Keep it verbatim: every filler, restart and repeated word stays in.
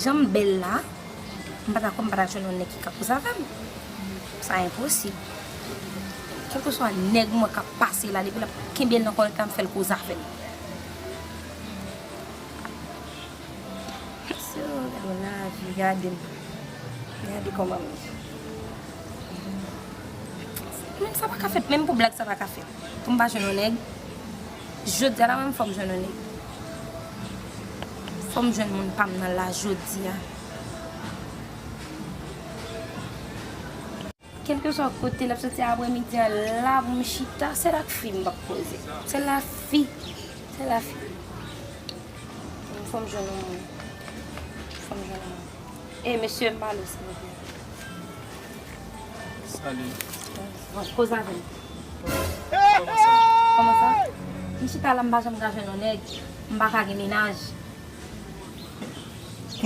Jan m bèl la, m pa ta kwè m pa ta jwenn yon nèg ki ka koze avè m. Sa enposib. Kèlkeswa nèg mwen k ap pase la, depi l ap kenbe l nan kòlèt la, m fè l koze avè l. Mesye, gade yon lavi, gade m. Gade kòman m ye. Menm sa pa ka fèt, menm pou blag sa pa ka fèt. Pou m pa jwenn yon nèg. Jodi a la menm fò m jwenn yon nèg. Fò m jwenn moun pa m nan la jodi a. Kèlkeswa kote l ap soti aprè midi an la pou m chita, sèl ak fi m p ap koze. Sèl ak fi. Sèl ak fi. Fò m jwenn yon moun. Fò m jwenn yon moun. E mesye m pale silvouplè. Salut. Bon, koze avè m. Kòman sa? Kòman sa? M chita la, m pa janm ka jwenn yon nèg. M pa ka gen mennaj.